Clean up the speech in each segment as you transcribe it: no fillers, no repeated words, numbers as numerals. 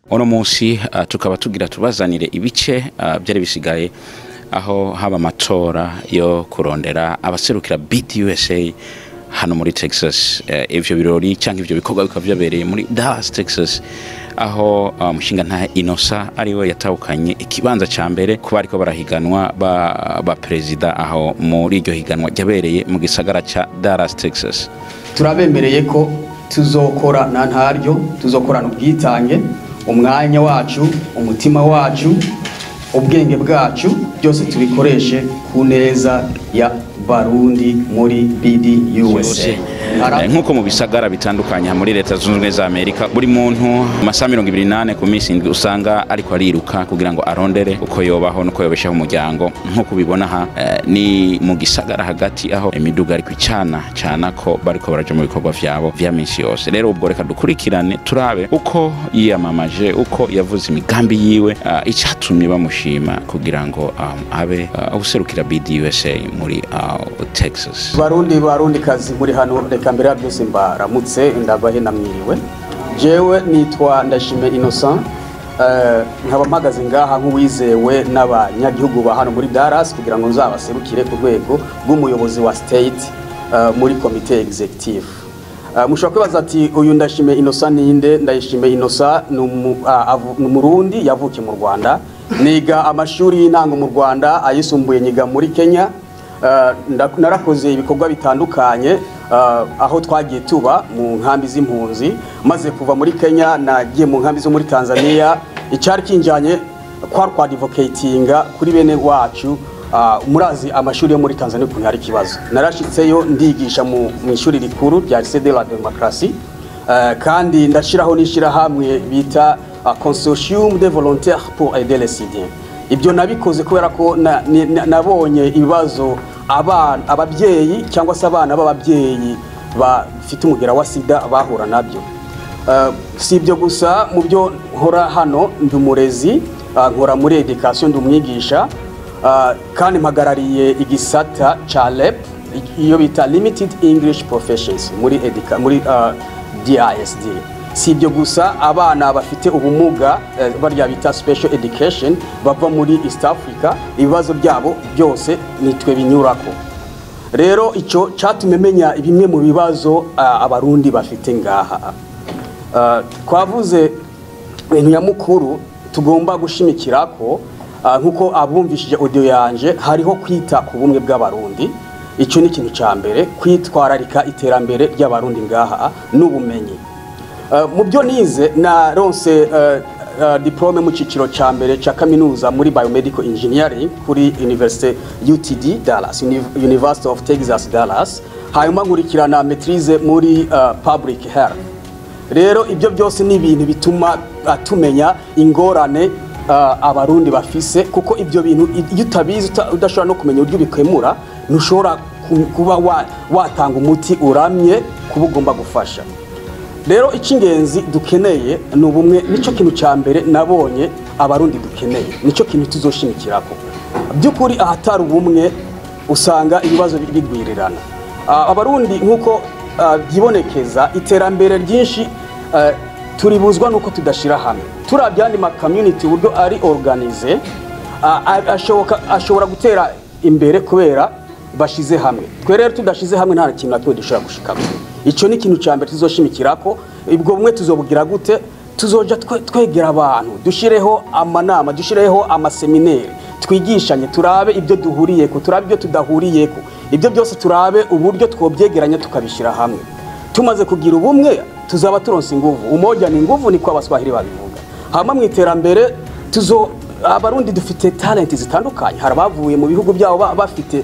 Uno munsi tukaba tugira tubazanire ibice byari bisigaye aho haba amatora yo kurondera abaserukira BDUSA hano muri Texas. Ivyo birori cyangwa ivyo bikorwa bikaba byabereye muri Dallas, Texas, aho umushingantahe Innocent ariwe yatahukanye ikibanza ca mbere kuba ariko barahiganwa ba perezida aho muri iryo higanwa ryabereye mu gisagara ca Dallas, Texas. Turabemereye ko tuzokora na ntaryo, tuzokorana ubwitange, umwanya wacu, umutima wacu, ubwenge bwacu, byose tubikoreshe ku neza ya Barundi muri BDUSA. Nk'uko mu bisagara bitandukanye muri Leta Zunze Ubumwe za Amerika, buri muntu mu masaha 24 ku minsi 7 usanga ariko ariruka kugira ngo arondere uko yobaho n'uko yobeshaho umuryango. Nk'uko ubibona aha, ni mu gisagara hagati aho imiduga ariko icana cana ko bariko baraja mu bikorwa vyabo vya minsi yose. Rero ubwo reka dukurikirane turabe uko yiyamamaje, uko yavuze imigambi yiwe, icatumye bamushima kugira ngo abe userukira BDUSA muri Texas. Barundi, Barundi kazi muri hano, reka mbere ya byose mbaramutse, ndabahe namwiriwe. Jewe nitwa Ndashime Innocent, nkaba mpagaze ngaha nk'uwizewe n'abanyagihugu ba hano muri Dallas kugira ngo nzabaserukire ku rwego rw'umuyobozi wa state muri komite executive. Mushobora kwibaza ati: "Uyu Ndashime Innocent ninde?" Ndayishime Innocent ni Umurundi yavukiye mu Rwanda. Niga amashuri y'intango mu Rwanda, ayisumbuye nyiga muri Kenya. Narakoze ibikorwa bitandukanye aho twagiye tuba mu nkambi z'impunzi. Maze kuva muri Kenya nagiye mu nkambi zo muri Tanzania. Icyari kinjanye kwari kwadvocatinga kuri bene wacu. Murazi amashuri yo muri Tanzania ukuntu hari ikibazo. Narashitseyo ndigisha mu ishuri rikuru rya Lycée de la Démocratie, kandi ndashiraho n'ishirahamwe bita Consortium des volontaires pour aider les Syriens. Ibyo nabikoze kubera ko nabonye ibibazo abana, ababyeyi cyangwa se abana b'ababyeyi bafite umugera wa sida bahura nabyo. Si ibyo gusa, mu byo nkora hano ndi umurezi, nkora muri education, ndi umwigisha, kandi mpagarariye igisata ca LEP, iyo bita Limited English Proficiency muri DISD. Si ibyo gusa, abana bafite ubumuga, barya bita special education, bava muri East Africa, ibibazo byabo byose nitwe binyurako. Rero icyo cyatumye menya bimwe mu bibazo Abarundi bafite ngaha. Twavuze ibintu nyamukuru tugomba gushimikira ko nkuko abumvishije audio yanje, hariho kwita ku bumwe bw'Abarundi. Icyo ni ikintu cya mbere, kwitwararika iterambere ry'Abarundi ngaha n'ubumenyi. Mu byo nize, naronse diplôme mu cyiciro cya mbere cya kaminuza muri biomedical engineering kuri University UTD Dallas, University of Texas Dallas, hanyuma nkurikirana maîtrise muri public health. Rero ibyo byose ni ibintu bituma tumenya ingorane Abarundi bafise, kuko ibyo bintu iyo utabizi, udashobora no kumenya uburyo ubikemura, ntushobora kuba watanga umuti uramye kuba ugomba gufasha. Rero icy'ingenzi dukeneye ni ubumwe. Nicyo kintu cya mbere nabonye Abarundi dukeneye, nicyo kintu tuzoshimikirako. By'ukuri ahatari ubumwe usanga ibibazo bigwirirana. Abarundi nk'uko byibonekeza, iterambere ryinshi turibuzwa nuko tudashira hamwe. Turabye andi ma community uburyo ari organisé, ashobora gutera imbere kubera bashize hamwe. Twe rero tudashize hamwe nta kintu na kimwe dushobora gushikamo. Icyo ni ikintu cya mbere tuzoshimikirako. Ubwo bumwe tuzobugira gute? Tuzoja twegera abantu, dushireho amanama, dushireho amasemineri, twigishanye, turabe ibyo duhuriyeko, turabe ibyo tudahuriyeko, ibyo byose turabe uburyo twobyegeranya tukabishyira hamwe. Tumaze kugira ubumwe tuzaba turonse inguvu. Umoja ni nguvu, niko Abaswahili babivuga. Hama mu iterambere tuzo Abarundi dufite talent zitandukanye. Hari abavuye mu bihugu byabo bafite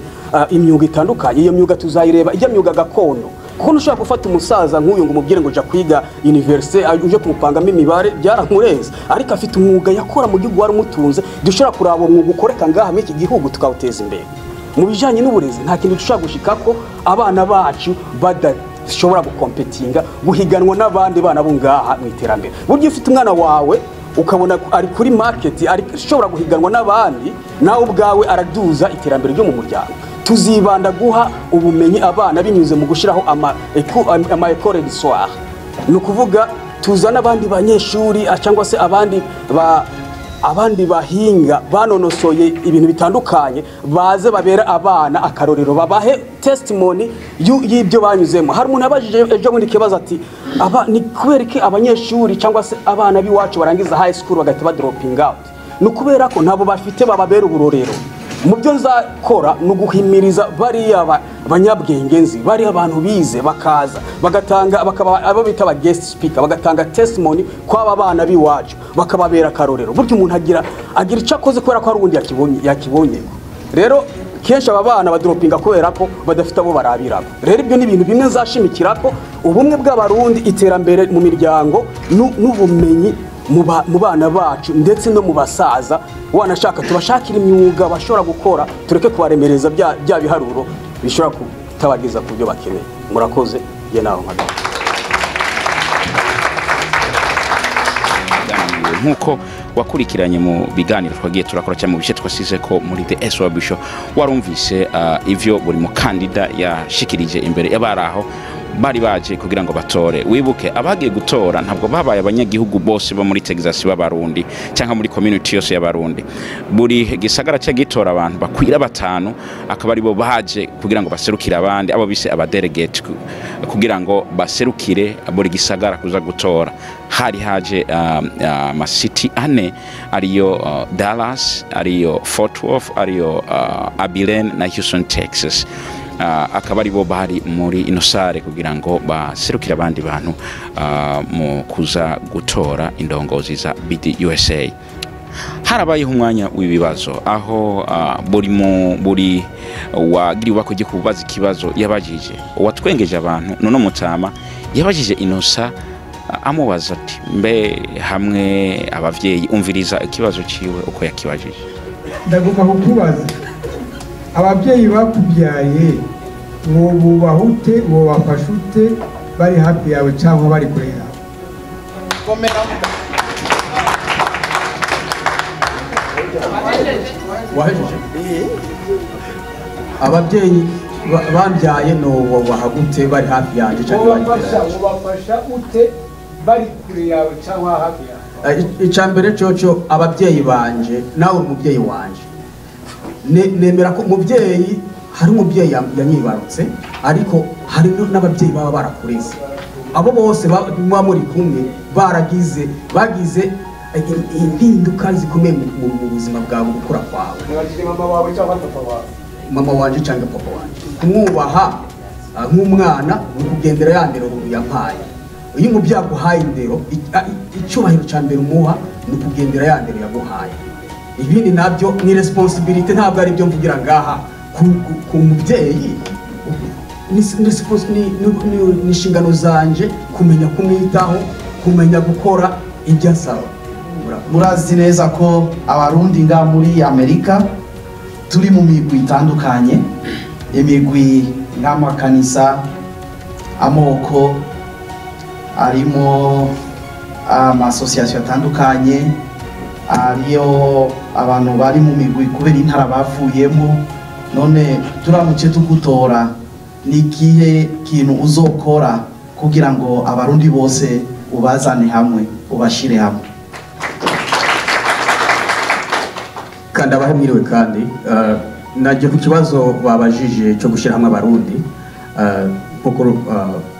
imyuga itandukanye. Iyo myuga tuzayireba, ijya myuga gakondo, kuko ntushobora gufata umusaza nk'uyu ngo umubwire ngo jya kwiga université, uje kumupangamo imibare byaramurenze, ariko afite umwuga yakora mu gihugu wari umutunze. Dushobora kuraba uwo mwuga ukoreka ngaha muri iki gihugu tukawuteza imbere. Mu bijyanye n'uburezi, nta kintu dushobora gushikako abana bacu badashobora gukompetinga, guhiganwa n'abandi bana bo ngaha mu iterambere. Burya ufite umwana wawe ukabona ari kuri market, ari ashobora guhiganwa n'abandi, nawe ubwawe araduza iterambere ryo mu muryango. Tuzibanda guha ubumenyi abana binyuze mu gushyiraho ama école du soir, ni ukuvuga Tuzana abandi banyeshuri cyangwa se abandi bahinga banonosoye ibintu bitandukanye, baze babera abana akarorero, babahe testimony y'ibyo banyuzemo. Hari umuntu abajije ejo bundi kibazo ati: "Aba ni kubera iki abanyeshuri cyangwa se abana b'iwacu barangiza high school bagahita ba dropping out?" Ni ukubera ko ntabo bafite bababera uburorero. Mu byo nzakora ni uguhimiriza bariya banyabwenge nzi, bariya abantu bize, bakaza bagatanga, bakaba abo bita aba guest speaker, bagatanga testimony kw'aba bana b'iwacu, bakababera akarorero. Burya umuntu agira icyo akoze kubera ko hari uwundi yakibonye. Rero kenshi aba bana badropinga kubera ko badafite abo barabirako. Rero ibyo ni ibintu bimwe nzashimikira ko: ubumwe bw'Abarundi, iterambere mu miryango, n'ubumenyi mu bana bacu ndetse no mu basaza. Wanashaka tubashakira imyuga bashobora gukora, tureke kubaremereza bya biharuro bishobora kutabageza ku byo bakeneye. Murakoze, njye naho mpagaze. Nk'uko wakurikiranye mu biganiro twagiye turakora cyangwa mu bice twasize ko muri The SWB Show, warumvise ivyo buri mukandida yashikirije imbere y'abari aho bari baje kugira ngo batore. Wibuke, abagiye gutora ntabwo babaye abanyagihugu bose bo muri Texas b'Abarundi cyangwa muri community yose y'Abarundi. Buri gisagara cyagitora abantu bakwira batanu, akaba aribo baje kugira ngo baserukire abandi, abo bise aba delegate, kugira ngo baserukire buri gisagara kuza gutora. Hari haje amasiti ane, ariyo Dallas, ariyo Fort Worth, ariyo Abilene na Houston, Texas. Akaba aribo bari muri ino salle kugira ngo baserukire abandi bantu mu kuza gutora indongozi za BDUSA. Harabayeho umwanya w'ibibazo aho buri wagiriwe ko kubaza ikibazo yabajije. Uwatwengeje abantu none mutama yabajije Inosa, amubaza ati: "Mbe hamwe abavyeyi?" Umviriza ikibazo ciwe uko yakibajije. Ndagomba kukubaza: ababyeyi bakubyaye wobubaha ute, wobafasha ute, bari hafi yawe cyangwa bari kure yawe? Wahejeje? Ababyeyi bambyaye nobubaha gute bari hafi yanjye cyangwa bari kure wobafasha yanjye? Wobafasha ute bari kure yawe cyangwa hafi yawe? Icya mbere cyoco, ababyeyi banje, nawe uri umubyeyi wanje. Nemera ko umubyeyi, hari umubyeyi yanyibarutse, ariko hari n'ababyeyi baba barakureze. Abo bose muba muri kumwe baragize, bagize impinduka zikomeye mu buzima bwawe, mu gukura kwawe. Nabajije mama wawe cyangwa papa wawe. Mama wanje cyangwa papa wanje, kumwubaha nk'umwana ni ukugendera ya ndero yampaye. Iyo umubyeyi aguhaye indero, icyubahiro cya mbere umuha ni ukugendera ya ndero yaguhaye. Ibindi nabyo ni responsibility, ntabwo ari ibyo mvugira ngaha ku mubyeyi. Ni inshingano zanje kumenya kumwitaho, kumenya gukora ibyo asaba. Murazi neza ko Abarundi nga muri Amerika turi mu migwi itandukanye, imigwi nk'amakanisa, amoko, arimo amasosiyasiyo atandukanye, ariyo abantu bari mu migwi kubera intara bavuyemo. None turamutse tugutora, ni ikihe kintu uzokora kugira ngo Abarundi bose ubazane hamwe, ubashire hamwe? Kandi abahe mwiriwe. Kandi najye ku kibazo babajije cyo gushyira hamwe Abarundi, nkuko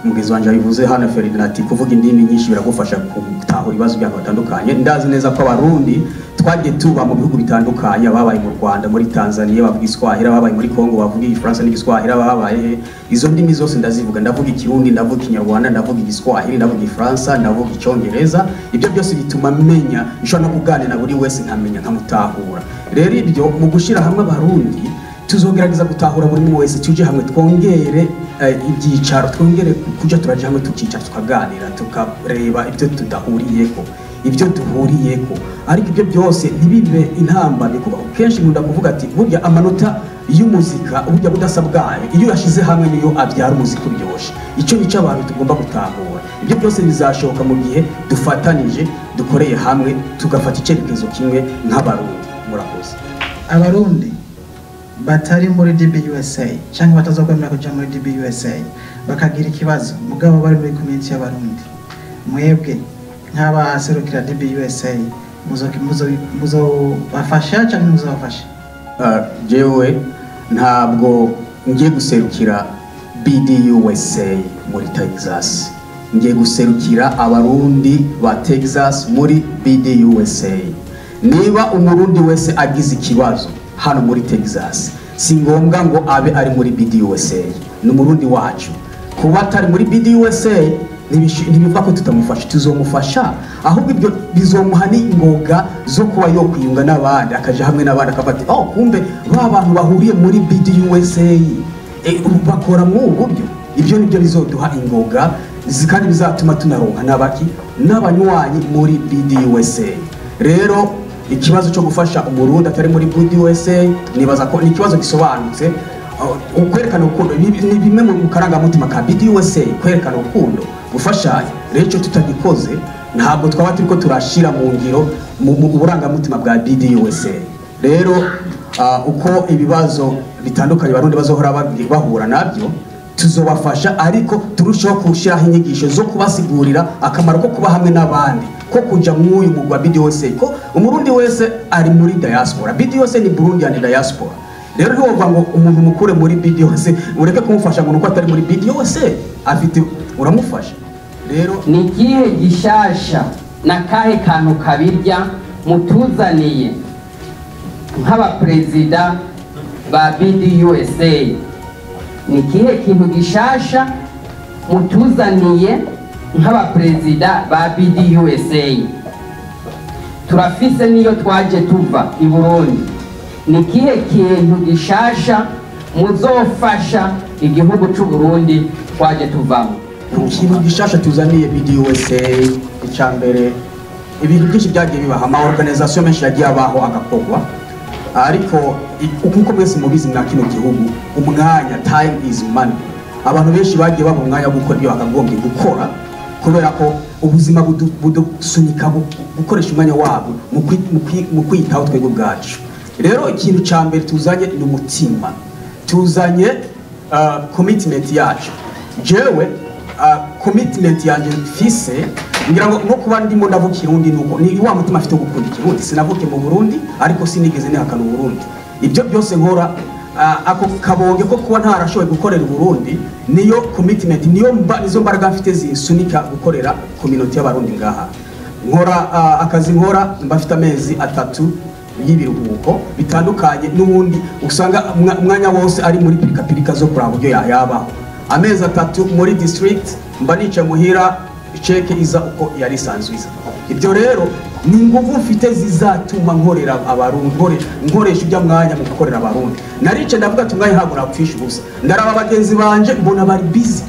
mugenzi wanjye yabivuze hano Ferdinand, ati kuvuga indimi nyinshi biragufasha gutahura ibibazo by'abantu batandukanye. Ndazi neza ko Abarundi twagiye tuba mu bihugu bitandukanye: ababaye mu Rwanda, muri Tanzania bavuga Igiswahili, ababaye muri Congo bavuga Igifaransa n'Igiswahili, ababaye he. Izo ndimi zose ndazivuga: ndavuga Ikirundi, ndavuga Ikinyarwanda, ndavuga Igiswahili, ndavuga Igifaransa, ndavuga Icyongereza. Ibyo byose bituma menya, nshobora no kuganira na buri wese nkamenya, nkamutahura. Rero ibyo mu gushyira hamwe Abarundi, tuzogerageza gutahura buri umwe wese, tuje hamwe, twongere ibyicaro, twongere kuja turaja hamwe, tukicara, tukaganira, tukareba ibyo tudahuriyeko, ibyo duhuriyeko, ariko ibyo byose ntibibe intambamyi. Kuko kenshi nkunda kuvuga ati burya amanota y'umuzika, burya budasa bwayo, iyo yashize hamwe niyo abyara umuziki uryoshye. Icyo nicyo abantu tugomba gutahura. Ibyo byose bizashoboka mu gihe dufatanije, dukoreye hamwe, tugafata icyerekezo kimwe nk'Abarundi. Murakoze. Abarundi batari muri DBUSA cyangwa batazokwemera kuja muri DBUSA bakagira ikibazo, mugabo bari muri community y'Abarundi. Mwebwe nk'abaserukira DBUSA muzobafasha cyangwa muzobafasha? Jewe ntabwo ngiye guserukira BDUSA muri Texas, ngiye guserukira Abarundi ba Texas muri BDUSA. Niba Umurundi wese agize ikibazo hano muri Texas, si ngombwa ngo abe ari muri BDUSA, ni Umurundi wacu. Kuba atari muri BDUSA ntibivuga ko tutamufasha, tuzomufasha, ahubwo ibyo bizomuha n'ingoga zo kuba yo kwiyunga n'abandi, akaja hamwe n'abandi, akavuga ati: "Oh, kumbe ba bantu bahuriye muri BDUSA bakora muri ubu buryo." Ibyo nibyo bizoduha ingoga kandi bizatuma tunaronka n'abaki n'abanywanyi muri BDUSA. Rero ikibazo cyo gufasha Umurundi atari muri BDUSA, nibaza ko ni ikibazo gisobanutse. Kwerekana urukundo ni bimwe mu karangamutima ka BDUSA, kwerekana urukundo, gufashanya. Rero icyo tutagikoze, ntabwo twaba turiko turashira mu ngiro mu burangamutima bwa BDUSA. Rero uko ibibazo bitandukanye Abarundi bazohora bahura nabyo, tuzobafasha, ariko turushaho gushyiraho inyigisho zo kubasigurira akamaro ko kuba hamwe n'abandi, ko kuja mw'uyu mugwi wa BDUSA, ko Umurundi wese ari muri diaspora. BDUSA ni Burundi and diaspora. Rero ntiwovuga ngo umuntu mukure muri BDUSA, ureke kumufasha ngo nuko atari muri BDUSA afite, uramufasha. Rero Ni ikihe gishasha na kahe kantu kabirya mutuzaniye nk'abaperezida ba BDUSA? Ni ikihe kintu gishasha mutuzaniye nk'abaperezida ba BDUSA? Turafise niyo twaje tuva i Burundi. Ni ikihe kintu gishasha muzofasha igihugu c'u Burundi twaje tuvamo? Ikintu gishasha tuzaniye BDUSA, icya mbere, ibintu byinshi byagiye bibaha, ama organisation menshi yagiye abaho agakorwa, ariko nkuko mwese mubizi, mwa kino gihugu umwanya, time is money. Abantu benshi bagiye babura umwanya wo gukora ibyo bakagombye gukora, kubera ko ubuzima budusunika gukoresha umwanya wabo mu kwiyitaho twebwe ubwacu. Rero ikintu cya mbere tuzanye ni umutima, tuzanye commitment yacu. Jewe commitment yanjye mfise, ngira ngo no kuba ndimo ndavuga Ikirundi, nuko ni wa mutima afite wo gukunda Ikirundi. Sinavuke mu Burundi, ariko sinigeze nihakana Uburundi. Ibyo byose nkora, ako kabonge ko kuba ntarashoboye gukorera Uburundi, niyo commitment, niyo nizo mbaraga mfite zinsunika gukorera community y'Abarundi ngaha. Nkora akazi nkora, mba mfite amezi 3 y'ibiruhuko, bitandukanye n'ubundi usanga umwanya wose ari muri pirikapirika zo kuraba uburyo yabaho. Amezi 3 muri district mba nicaye muhira, chèque iza uko yari isanzwe iza. Ibyo rero ni ingufu mfite zizatuma nkorera Abarundi, nkoresha ujya mwanya mu gukorera Abarundi. Narice ndavuga ati: "Umwanya ntabwo napfisha ubusa." Ndaraba bagenzi banje, mbona bari busy,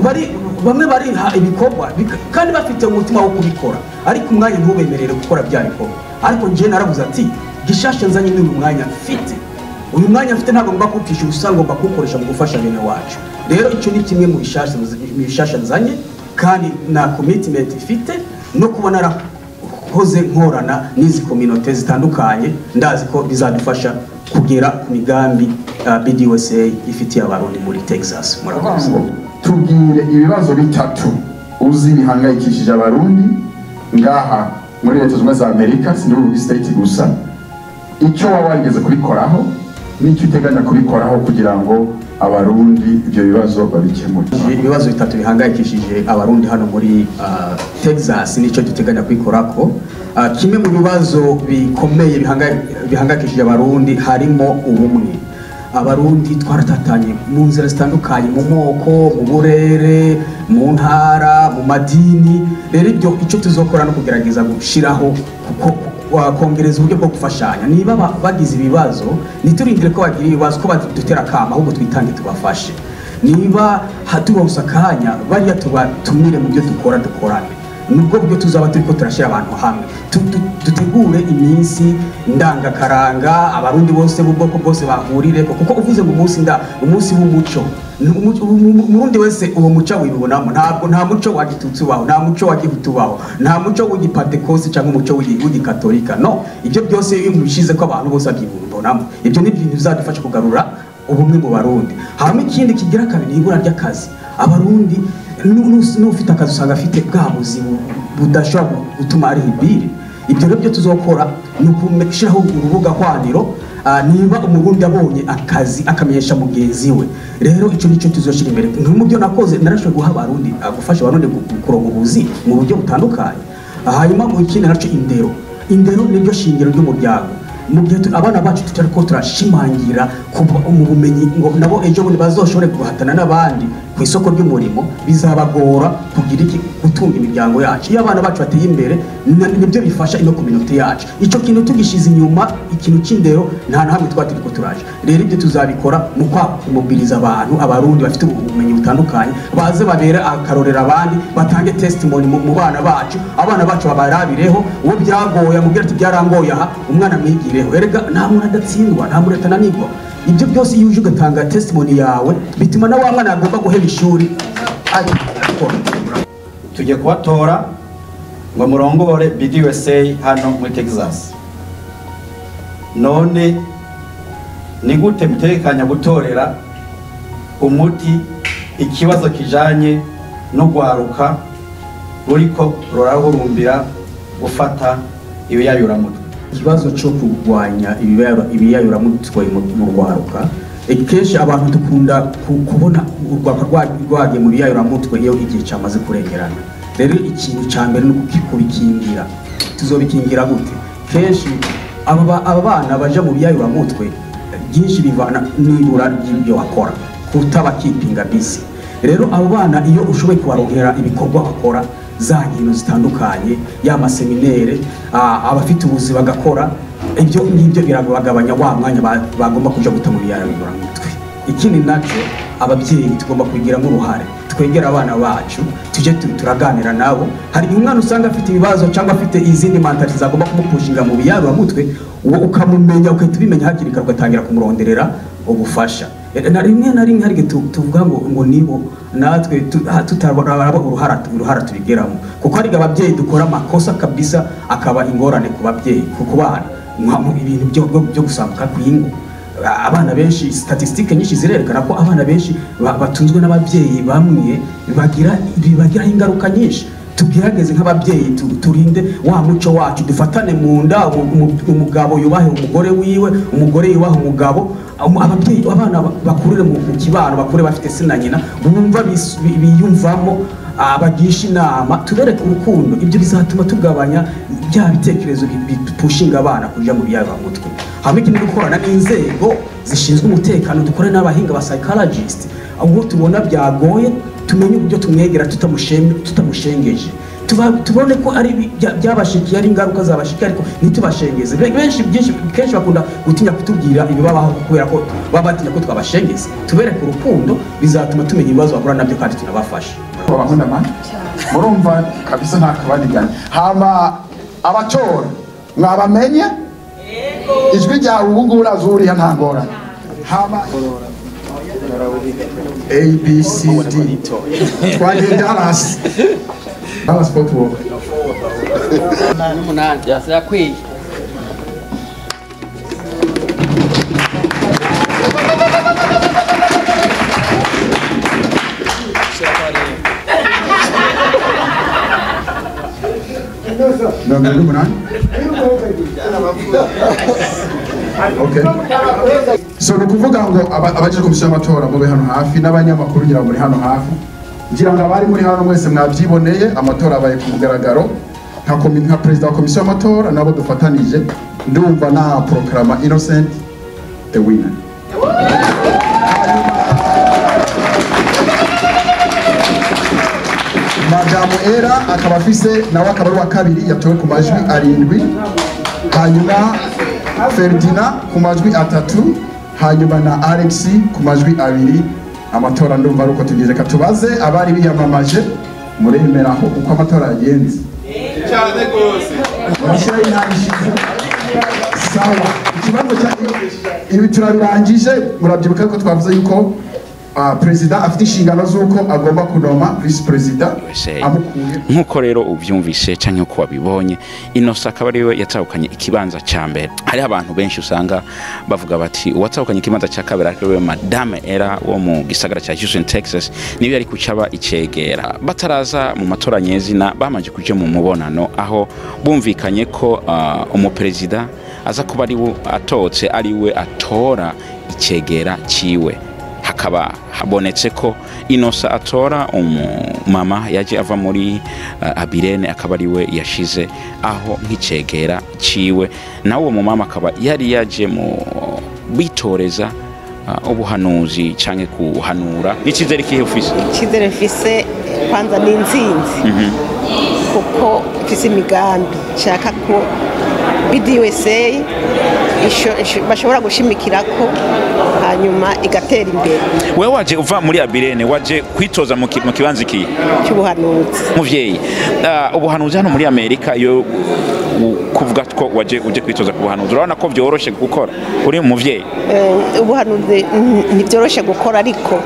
bari bamwe bariha ibikorwa kandi bafite umutima wo kubikora, ariko umwanya ntubemerere gukora bya bikorwa. Ariko njye naravuze ati: "Gishasha nzanye n'uyu mwanya mfite, uyu mwanya mfite ntabwo ngomba kuwupfisha ubusa, ngomba kuwukoresha mu gufasha bene wacu." Rero icyo ni kimwe mu bishasha nzanye, kandi na commitment ifite no kuba narakoze nkorana n'izi communauté zitandukanye, ndazi ko bizadufasha kugera ku migambi BDUSA ifitiye Abarundi muri Texas. Murakoze. Ngo tubwire ibibazo bitatu uzi bihangayikishije Abarundi ngaha muri Leta Zunze Ubumwe za Amerika, sindibuvuga state gusa, icyo waba warigeze kubikoraho n'icyo uteganya kubikoraho kugira ngo Abarundi ibyo bibazo babikemure. Ibibazo bitatu bihangayikishije Abarundi hano muri Texas nicyo duteganya kwikorako. Kimwe mu bibazo bikomeye bihangayikishije Abarundi harimo ubumwe. Abarundi twaratatanye mu nzira zitandukanye, mu moko, mu burere, mu ntara, mu madini. Rero ibyo, icyo tuzokora no kugerageza gushiraho kongereza uburyo bwo gufashanya. Niba bagize ibibazo, ntiturindire ko bagira ibibazo ko badutera akama, ahubwo twitange tubafashe. Niba turonse akanya, bariya tubatumire mu byo dukora, dukorane. Nubwo buryo tuzaba turiko turashyira abantu hamwe, dutegure iminsi ndangakaranga Abarundi bose b'ubwoko bwose bahurireko, kuko uvuze ngo umunsi nda umunsi w'umuco, Umurundi wese uwo muco wibonamo. Ntabwo nta muco wa gitutsi ubaho, nta muco wa gihutu ubaho, nta muco w'igipantekosi cyangwa umuco w'igikatolika. No ibyo byose iyo mubishize ko abantu bose babyibonamo, ibyo ni ibintu bizadufasha kugarura ubumwe mu Barundi. Hanyuma ikindi kigira kabiri ni ibura ry'akazi. Abarundi N'ufite akazi usanga afite bwa buzi budashobora gutuma ari ibiri. Ibyo rero byo tuzokora ni ukushyiraho urubuga hwaniro, niba Umurundi abonye akazi akamenyesha mugenzi we. Rero icyo nicyo tuzoshyira imbere. Mu byo nakoze narashoboye guha Abarundi, gufasha Abarundi kuronka ubuzi mu buryo butandukanye. Hanyuma mu kindi naco, indero. Indero niryo shingiro ry'umuryango. Mu gihe abana bacu tutariko turashimangira kuba mu bumenyi ngo nabo ejo bundi bazoshobore guhatana n'abandi ku isoko ry'umurimo, bizabagora kugira iki, gutunga imiryango yacu. Iyo abana bacu bateye imbere, nibyo bifasha ino community yacu. Ico kintu tugishize inyuma, ikintu c'indero, nta na hamwe twaba turiko turaje. Rero ibyo tuzabikora mu kwamobiliza abantu, Abarundi bafite ubumenyi butandukanye, baze babere akarorera abandi, batange testimony mu bana bacu, abana bacu babarabireho. Uwo byagoye amubwira ati byarangoye aha, umwana amwigireho. Erega nta muntu adatsindwa, nta muntu atananirwa. Ibyo byose iyo uje ugatanga testimony yawe, bituma na wa mwana agomba guheba ishuri abikora. Tugiye kubatora ngo murongore BDUSA hano muri Texas. None ni gute mutekanya gutorera umuti ikibazo kijanye no gwaruka ruriko rurahurumbira gufata ibiyayuramutwe? Ikibazo cyo kurwanya ibiyayuramutwe mu rwaruka, kenshi abantu dukunda kubona urwaruka rwagiye mu biyayuramutwe iyo igihe cyamaze kurengerana. Rero ikintu cya mbere ni kubikingira. Tuzobikingira gute? Kenshi aba bana baja mu biyayuramutwe, byinshi bivana n'ibura ry'ibyo bakora, kutaba keepinga busy. Rero abo bana iyo ushoboye kubaronkera ibikorwa bakora, za nkino zitandukanye, ya maseminere, abafite ubuzi bagakora, ibyo ngibyo birabagabanya wa mwanya bagomba kuja guta mu biyayuramutwe. Ikindi naco, ababyeyi tugomba kubigiramo uruhare, twegera abana bacu, tuje turaganira nabo. Hari igihe umwana usanga afite ibibazo cyangwa afite izindi mentality zagomba kumupushinga mu biyayuramutwe, uwo ukamumenya ugahita ubimenya hakiri kare, ugatangira kumuronderera ubufasha. Na rimwe na rimwe hari igihe tuvuga ngo nibo, natwe tutaraba uruhara tubigeramo, kuko hari ababyeyi dukora amakosa kabisa akaba ingorane ku babyeyi, ku bana, ibintu byo gusambuka kw'ingo. Abana benshi, statistique nyinshi zirerekana ko abana benshi batunzwe n'ababyeyi bamwe bibagiraho ingaruka nyinshi. Tugerageze nk'ababyeyi turinde wa muco wacu, dufatane mu nda, umugabo yubahe umugore wiwe, umugore yubahe umugabo. Ababyeyi, abana bakurire mu kibano, bakure bafite se na nyina bumva biyumvamo, abagisha inama, tubereke urukundo. Ibyo bizatuma tugabanya bya bitekerezo bipushinga abana kuja mu biyayuramutwe. Hamwe ikindi, gukorana n'inzego zishinzwe umutekano, dukore n'abahinga ba psychologist, ubwo tubona byagoye tumenye uburyo tumwegera tutamushengeje, tubone ko ari byabashikiye, ari ingaruka zabashikiye, ariko ntitubashengeze. Benshi byinshi kenshi bakunda gutinya kutubwira ibibabaho kubera ko baba batinya ko twabashengeza. Tubereke urukundo, bizatuma tumenya ibibazo bahura nabyo kandi tunabafasha. Babahunda man, murumva kabisa nta kabandiganya. Hama abatora mwabamenye, ijwi ryawe ubu ngubu urazuriya nta ngorane. Hama A B C D, twagiye Dallas, Dallas Fort Worth. 8 yakwiye. 28. Okay. So ni ukuvuga ngo abagize komisiyo y'amatora mube hano hafi, n'abanyamakuru ngira ngo muri hano hafi. Ngira ngo abari muri hano mwese mwabyiboneye, amatora abaye ku mugaragaro. Nka perezida wa komisiyo y'amatora nabo dufatanije, ndumva na proclama Innocent the winner. Madamu Era akaba afise nawe akaba ari uwa kabiri, yatowe ku majwi 7, hanyuma Ferdinand ku majwi 3, hanyuma na Alex ku majwi 2. Amatora ndumva ari uko tugize. Reka tubaze abari biyamamaje, muremeraho uko amatora yagenze? Cyane rwose. Murashyiraho intambwe ishize. Sawa, ikibazo cya ibi turabirangije. Murabyibuka ko twavuze yuko Perezida afite inshingano z'uko agomba kunoma vice perezida amukuye. Nk'uko rero ubyumvise cyangwa uko wabibonye, Innocent akaba ariwe yatahukanye ikibanza cya mbere. Hariho abantu benshi usanga bavuga bati uwatahukanye ikibanza cya kabiri ari we Madame Era wo mu gisagara cya Houston, Texas, niwe yari kucaba icegera. Bataraza mu matora nyezina, bamanje kuja mu mubonano aho bumvikanye ko umuperezida aza kuba ari we atotse, ari we atora icegera ciwe. Hakaba habonetse ko Innocent atora umumama yaje ava muri Abirene, akaba ari we yashize aho nk'icegera ciwe. Nawe uwo mumama akaba yari yaje mu bitoreza ubuhanuzi canke kuhanura. N'icizere kihe ufise? Icyizere mfise kwanza ni intsinzi, kuko mfise imigambi nshaka ko BDUSA bashobora gushimikirako, hanyuma igatera imbere. Wewe waje uva muri Abirene, waje kwitoza mu kibanza iki cy'ubuhanuzi. Muvyeyi, ubuhanuzi hano muri Amerika, iyo kuvuga ko waje uje kwitoza ku buhanuzi, urabona ko vyoroshe gukora uri umuvyeyi? Ubuhanuzi ntibyoroshe gukora, ariko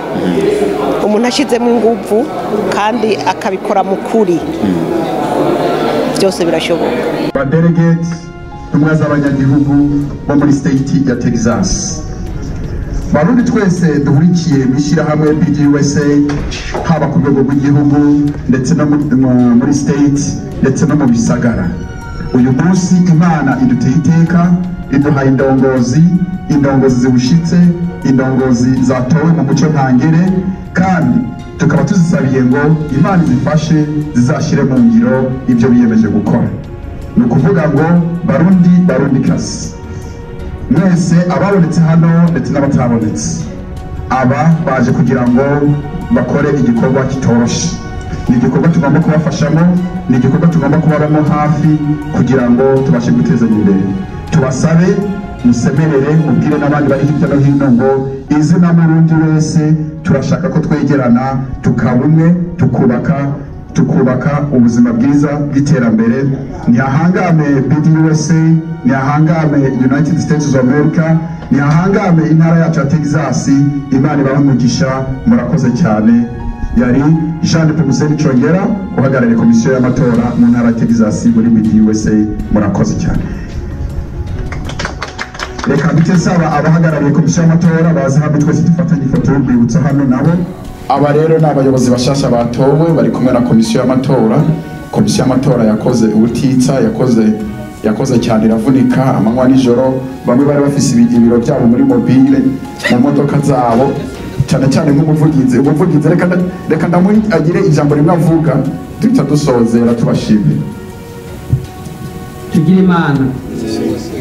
umuntu ashizemo inguvu kandi akabikora mu kuri, byose birashoboka. Ba delegate, intumwa z'abanyagihugu bo muri state ya Texas, Barundi twese duhurikiye mu ishyirahamwe BDUSA, haba ku rwego rw'igihugu ndetse no muri state ndetse no mu bisagara, uyu munsi Imana iduteye iteka, iduhaye indongozi, indongozi zibushitse, indongozi zatowe mu muco ntangere, kandi tukaba tuzisabiye ngo Imana izifashe zizashyire mu ngiro ibyo biyemeje gukora. Ni ukuvuga ngo Barundi, Barundikazi mwese, ababonetse hano ndetse n'abatabonetse, aba baje kugira ngo bakore igikorwa kitoroshe. Ni igikorwa tugomba kubafashamo, ni igikorwa tugomba kubabamo hafi kugira ngo tubashe gutezanya imbere. Tubasabe musemerere, mubwire n'abandi bari hirya no hino ngo izina Murundi wese turashaka ko twegerana, tukaba umwe, tukubaka ubuzima bwiza bw'iterambere. Ntihahangame BDUSA, ntihahangame United States of America, ntihahangame intara yacu ya Texas. Imana ibahe umugisha, murakoze cyane. Yari Jean Nepomuscène Congera, uhagarariye komisiyo y'amatora mu ntara ya Texas muri BDUSA. Murakoze cyane. Reka mpite nsaba abahagarariye komisiyo y'amatora baze hamwe, twese dufatanye ifoto y'urwibutso hano nabo. Aba rero ni abayobozi bashasha batowe, bari kumwe na komisiyo y'amatora. Komisiyo y'amatora yakoze ubutitsa, yakoze cyane, iravunika amanywa nijoro. Bamwe bari bafise ibiro byabo muri mobile, mu modoka zabo, cyane cyane nk'umuvugizi. Umuvugizi reka ndamuhe agire ijambo rimwe avuga, duhita dusozera tubashimira. Tugira Imana.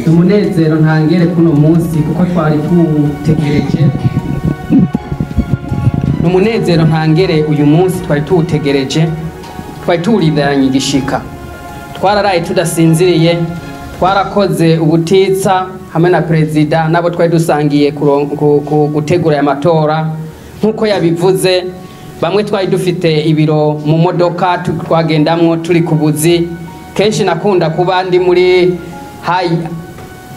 Umunezero ntangere kuno munsi kuko twari tuwutegereje. Umunezero ntangere uyu munsi twari tuwutegereje, twari tuwurindiranye igishika, twararaye tudasinziriye, twarakoze ubutitsa hamwe na perezida nabo twari dusangiye gutegura aya matora. Nk'uko yabivuze, bamwe twari dufite ibiro mu modoka twagendamwo turi ku buzi. Kenshi nakunda kuba ndi muri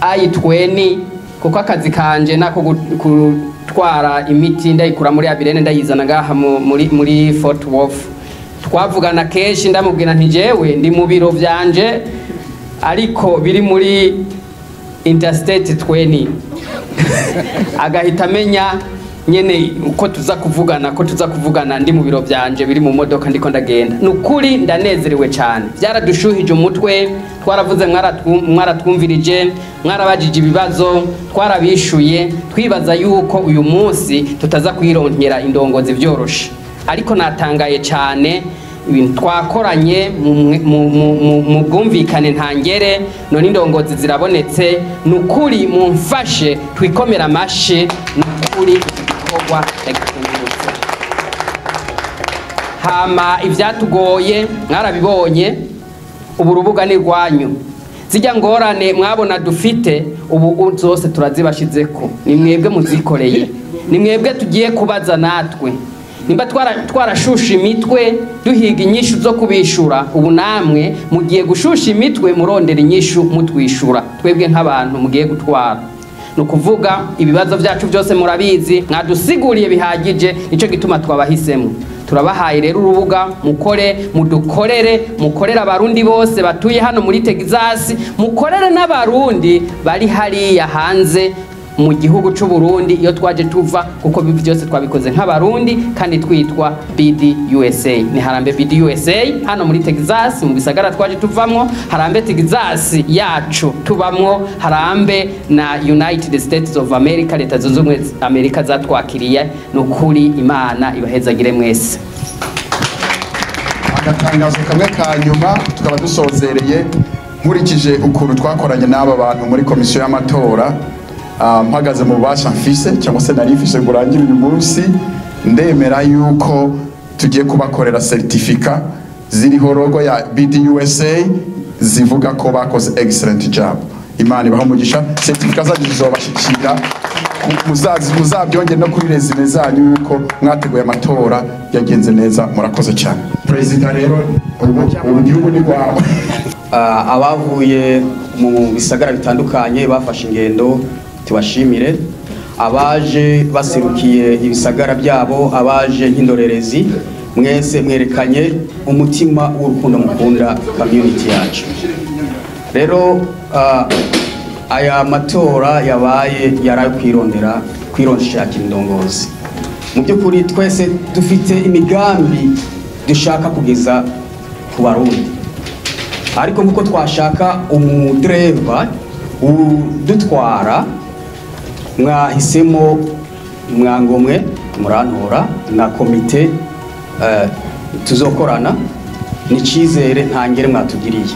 I-20, kuko akazi kanje nako gutwara imiti ndayikura muri Abirene ndayizana ngaha muri Fort Worth. Twavugana kenshi, ndamubwira nti jewe ndi mu biro vyanje ariko biri muri Interstate 20, agahita amenya nyene uko tuza kuvugana, ko tuza kuvugana ndi mu biro vyanje biri mu modoka ndiko ndagenda. Nukuri ndanezerewe cyane, byaradushuhije umutwe, twaravuze, mwaratwumvirije, mwarabajije ibibazo, twarabishuye, twibaza yuko uyu munsi tutaza kwironkera indongozi vyoroshe. Ariko natangaye cyane ibintu twakoranye mu bwumvikane ntangere, none indongozi zirabonetse. Nukuri mumfashe twikomera amashe, nukuri igikorwa ndagikengurutse. Hama ivyatugoye mwarabibonye, ubu rubuga ni rwanyu. Zijya ngorane mwabona dufite ubu zose turazibashizeko, ni mwebwe muzikoreye, ni mwebwe tugiye kubaza natwe. Nimba twarashusha imitwe duhiga inyishu zo kubishura, ubu namwe mugiye gushusha imitwe murondera inyishu mutwishura twebwe nk'abantu mugiye gutwara. Ni ukuvuga ibibazo byacu byose murabizi, mwadusiguriye bihagije, nicyo gituma twabahisemo. Turabahaye rero urubuga, mukore, mudukorere, mukorere abarundi bose batuye hano muri Texas, mukorere n'abarundi bari hariya hanze mu gihugu c'u Burundi iyo twaje tuva, kuko bibi byose twabikoze nk'abarundi kandi twitwa BDUSA. Ni Harambe BDUSA hano muri Texas mu bisagara twaje tuvamwo, Harambe Texas yacu tubamwo, Harambe na United States of America, leta zunze ubumwe za Amerika zatwakiriye. Nukuri Imana ibahezagire mwese. Agatangazo kamwe ka nyuma tukaba dusozereye, nkurikije ukuntu twakoranye n'aba bantu muri komisiyo y'amatora, mpagaze mu bubasha mfise cyangwa se nari mfise ngo urangire uyu munsi, ndemera yuko tugiye kubakorera certificat ziriho logo ya BDUSA zivuga ko bakoze excellent job. Imana ibahe umugisha. Certificat zanyu zizobashikira, muzabyongere no kuri resume zanyu yuko mwateguye amatora yagenze neza. Murakoze cyane. Perezida rero ubu gihugu ni rwawe. Abavuye mu bisagara bitandukanye bafashe ingendo tubashimire, abaje baserukiye ibisagara byabo, abaje nk'indorerezi, mwese mwerekanye umutima w'urukundo mukunda community yacu. Rero aya matora yabaye yarayo kwirondera, kwirondera indongozi. Mu by'ukuri twese dufite imigambi dushaka kugeza ku Barundi, ariko nkuko twashaka umudereva udutwara, mwahisemo mwangomwe murantora na komite tuzokorana, ni cyizere ntangere mwatugiriye.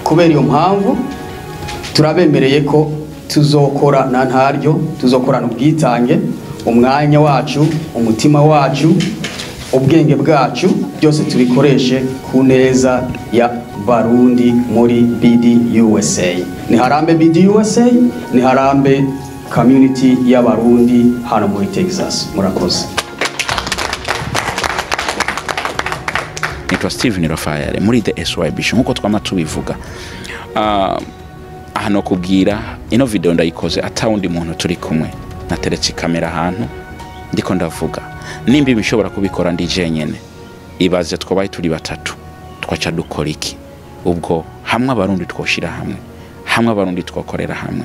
Kubera iyo mpamvu turabemereye ko tuzokora na ntaryo, tuzokorana ubwitange, umwanya wacu, umutima wacu, ubwenge bwacu, byose tubikoreshe ku neza ya Barundi muri BDUSA. Ni Harambe BDUSA, ni Harambe community y'abarundi hano muri Texas. Murakoze. Nitwa Steven Rafael muri The SYB Show, nkuko twama tubivuga. Hano kubwira ino video ndayikoze atawundi muntu turi kumwe, nateretse kamera ahantu ndiko ndavuga. Nimba bishobora kubikora ndi jenyene, ibaze twabaye turi batatu twaca dukora iki? Ubwo hamwe abarundi twoshira hamwe, hamwe abarundi twokorera hamwe,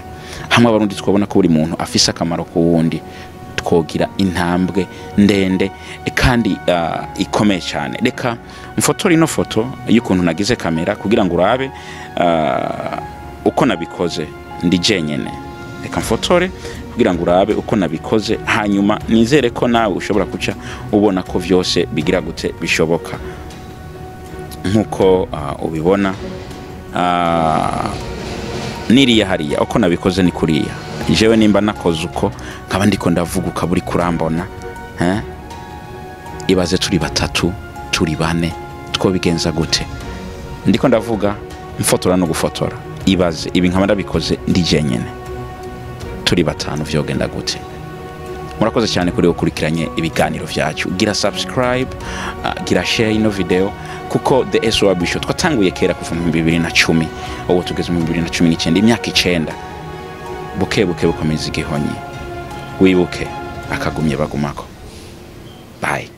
hamwe abarundi twabona ko buri muntu afise akamaro ku wundi, twogira intambwe ndende kandi ikomeye cyane. Reka mfotore ino foto y'ukuntu nagize kamera kugira ngo urabe uko nabikoze ndi jenyene. Reka mfotore kugira ngo urabe uko nabikoze, hanyuma nizere ko nawe ushobora kuca ubona ko vyose bigira gute bishoboka nkuko ubibona. Niriya hariya uko nabikoze ni kuriya. Jewe nimba nakoze uko nkaba ndiko ndavuga ukaburi kurambona, ibaze turi batatu turi bane twobigenza gute? Ndiko ndavuga mfotora no gufotora, ibaze ibi nkaba ndabikoze ndi jenyene, turi batanu vyogenda gute? Murakoze cyane kuri gukurikiranye ibiganiro vyacu. Gira subscribe, gira share ino video, kuko The SYB Show twatanguye kera kuva mu 2010, ubu tugeze mu 2019, imyaka 9. Buke buke bukomeza igihonyi, wibuke akagumye bagumako. Bye.